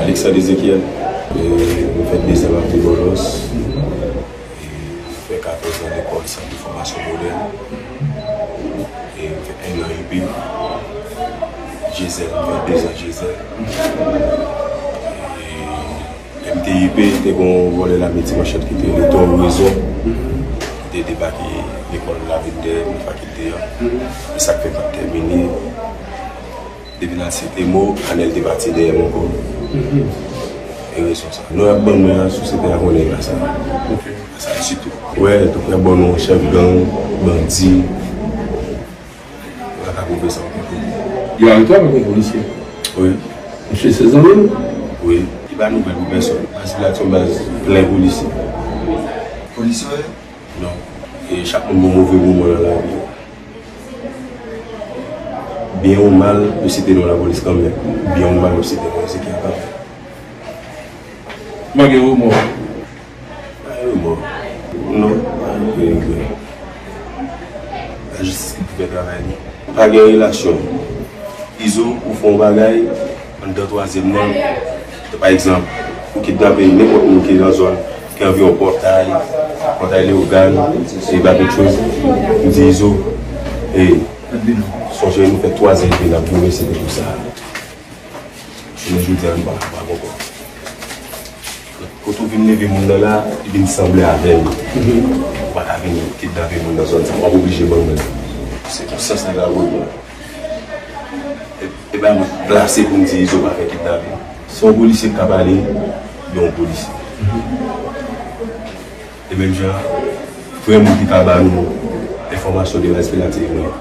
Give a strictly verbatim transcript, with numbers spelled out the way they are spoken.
Alexandre Ezekiel, e, mwen fè dezan m ap viv Bòlòs. E, mwen fè katòz an lekòl sant de fòmasyon modèl. E, mwen fè enn an I P. Jezèl, mwen fè dezan Jezèl. E, M T I P, te gen yon vòlè lame Ti Manchèt ki te rele Tòw Rezon, ki te debake lekòl Lavil dèyè m, fakilte an. E sa k fè m pa t tèmine. Depi nan sete mo, Anèl te pati dèyè m ankò. E rezon sa. Nou y ap ban mwen an, sosyete a konnen grasa. Grasa sitou. Wè, tou y ap ban nou chèf gang, bandi. Yo pa ka pwouve sa ankò. Yo arete w avèk yon polisye? Wi. Misye se zanmi w? Wi. Li pa nouvèl pou pèsonn. Baz Pilat se yon baz plen polisye. Polisye w ye? Non. E chak moun gen yon move moman nan lavi yo. Byen ou mal, yo site non lapolis kanmenm. Byen ou mal, yo site non Ezekiel kanmenm. Manke remò. Pa gen remò. Non, pa gen regrè. Lajistis ki pou fè travay li. Pa gen relasyon. Izo, ou fè yon bagay, anndan twazyèm nan, pa egzanp, ou kidnape nenpòt moun ki nan zòn, ki anviwon Pòtay, Pòtay Leyogàn, e Babetchwez, m di Izo, e, sonje nou fè twa zan epi n ap goumen, se te pou sa. Jounen jodi a, nou pa kapab ankò. Kote w vin leve moun nan la, li vin sanble avè l. Ou pa ka vin kidnape moun nan zòn sa, w ap oblije ban mwen. Se konsyans nèg la pou l pran. E, e pa mwen plase pou m di Izo pa fè kidnape. Se yon polisye k ka pale, yon polisye. E menm jan, frè m ki ka ba nou enfòmasyon de respiratif mwen.